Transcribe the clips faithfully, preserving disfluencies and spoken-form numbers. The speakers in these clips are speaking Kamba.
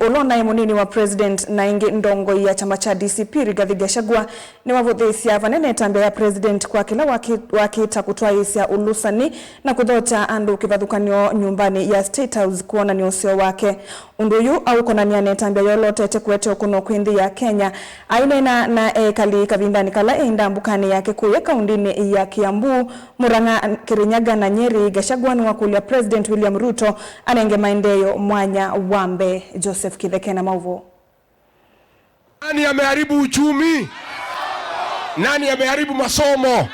Ũla ũnaĩ mũnini wa President na ĩngĩ ndongoi ya kyama kya D C P, Rigathi Gachagua, nĩwavũthĩĩsya vanene ĩtambya ya President kwa kĩla waki-, wakĩta kũtwaĩĩsya ũlũsani na kũthokya andũ kĩvathũkany'o nyũmbanĩ ya State House kwonany'a ũseo wake. Ũndũ ũyũ aũkonany'a na ĩtambya yolotete kũete ũkũno kwĩ nthĩ ya Kenya. Aineena na ekali kavindanĩ kala e ndambũkanĩ ya Kĩkũyũ kaũndĩnĩ ya Kiambu, Murang'a, Kirinyaga na Nyeri, Gachagua nĩwakũlya President William Ruto anenge maendeeo mwanya wa mbee. Joseph Kitheke na maũvoo. Nani ameharibu uchumi? Nani ameharibu masomo?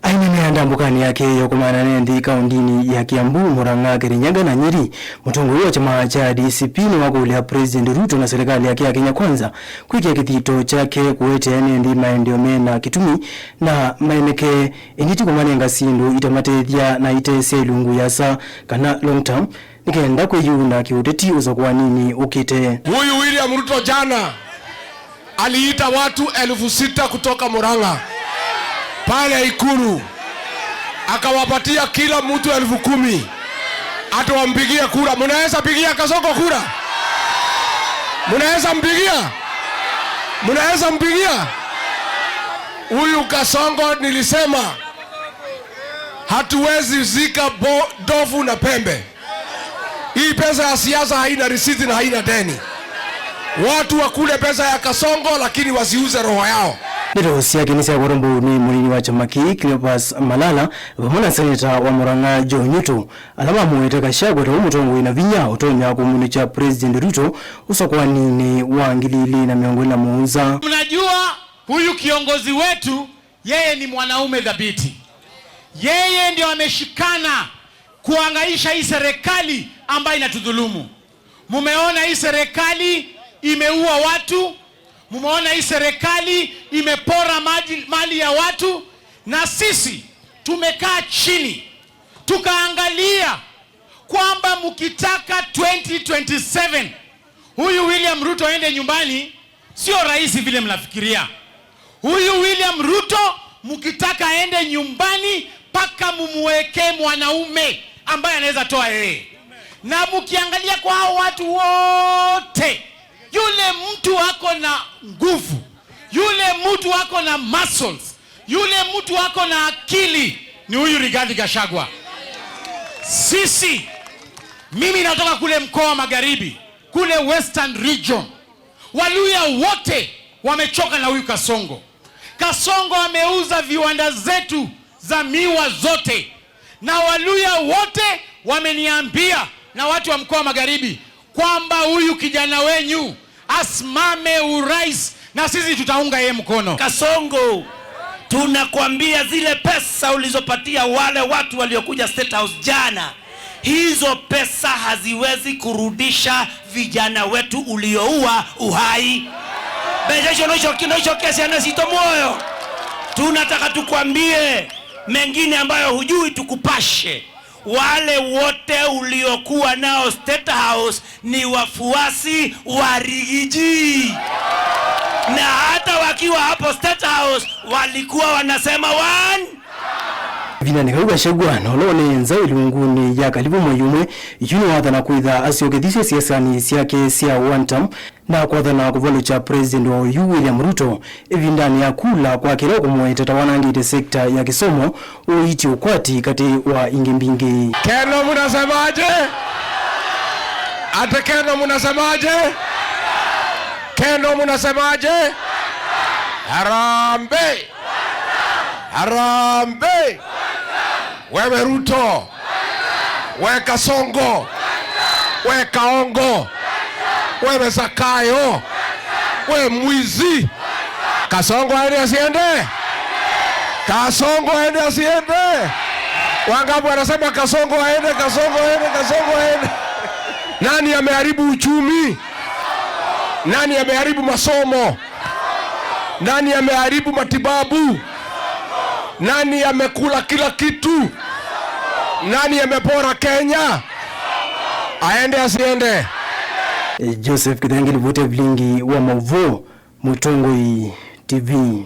Aineenea ndambũkanĩ yake ya ũkomana na nthĩ kaũndĩnĩ ya Kiambu, Murang'a, Kirinyaga na Nyeri, mũtongoi wa kyama kya D C P nĩwakũlya President Ruto na serikali yake ya Kenya Kwanza kwĩkĩa kĩthito kyake kũete ene nthĩ maendeeo mena kĩtumi na maeneke, ĩndĩ ti kũmanenga syĩndũ itamatethya na ite sya ilungu yasa kana long term, nĩ kenda kwĩyuna kĩũteti ũsakũaninĩ ũkĩte. Huyu William Ruto jana aliita watu elfu sita kutoka Murang'a pale Ikulu, akawapatia kila mtu elfu kumi ati wampigie kura. Munaweza pigia Kasongo kura? Munaweza mpigia? Munaweza mpigia? Huyu Kasongo nilisema hatuwezi zika bo-, ndovu na pembe. Hii pesa ya siasa haina risiti na haina deni. Watu wakule pesa ya Kasongo, lakini wasiuze roho yao. Ndeto syake nĩsyakwatwa mbau nĩ mũnini wa kyama kĩĩ, Cleophas Malala, vamwe na seneta wa Murang'a, Joe Nyutu, ala mamũete Gachagua ta ũmwe mũtongoi na vinya ũtonya kũmũnĩkya President Ruto ũsakũaninĩ wa ngili ili na mĩongo ĩlĩ na mũonza. Mnajua huyu kiongozi wetu, yeye ni mwanaume dhabiti. Yeye ndio ameshikana kuangaisha hii serikali ambayo inatudhulumu. Mumeona hii serikali imeua watu, mumeona hii serikali imepora maji, mali ya watu, na sisi tumekaa chini tukaangalia kwamba mkitaka twenty twenty-seven huyu William Ruto aende nyumbani, sio rahisi vile mnafikiria. Huyu William Ruto, mkitaka aende nyumbani, mpaka mumweke mwanaume ambaye anaweza toa yeye. Na mkiangalia kwa hao watu wote, yule mtu ako na nguvu, yule mtu ako na muscles, yule mtu ako na akili ni huyu Rigathi Gachagua. Sisi, mimi natoka kule mkoa wa Magharibi, kule Western Region. Waluya wote wamechoka na huyu Kasongo. Kasongo ameuza viwanda zetu za miwa zote, na Waluya wote wameniambia na watu wa mkoa wa Magharibi kwamba huyu kijana wenyu asimame urais na sisi tutaunga yeye mkono. Kasongo, tunakwambia zile pesa ulizopatia wale watu waliokuja State House jana, hizo pesa haziwezi kurudisha vijana wetu ulioua uhai. Mbeca icio no icokie, no icokie syana citũ muoyo. Tunataka tukwambie mengine ambayo hujui, tukupashe. Wale wote uliokuwa nao State House ni wafuasi wa Rigiji. Na hata wakiwa hapo State House, walikuwa wanasema one. Ĩvindanĩ kau Gachagua na ũla ũneenza ĩlungunĩ ya Kalivu mwei ũmwe, yu nĩwathana kwĩtha asyokethĩsye siasanĩ syake sya one term na kwathana kũvalũkya President wa oyu William Ruto ĩvindanĩ ya kula kwa kĩla ũkũmũete ta wanangĩte sekta ya kĩsomo, ũiiti, ũkwati katĩ wa ingĩ mbingĩ. Keno, mnasemaje? Ate Keno, mnasemaje? Keno, mnasemaje? Harambee! Harambee! Wewe Ruto! We Kasongo! We Kaongo! Wewe Zakayo! We mwizi! Kasongo aende asiende? Kasongo aende asiende? Wangapi wanasema Kasongo aende, Kasongo aende, Kasongo aende? Nani ameharibu uchumi? Nani ameharibu masomo? Nani ameharibu matibabu? Nani amekula kila kitu? Nani amepora Kenya? Aende asiende? Joseph Kithangi, ripoti ya vilingi wa mauvoo, Mũtongoi T V.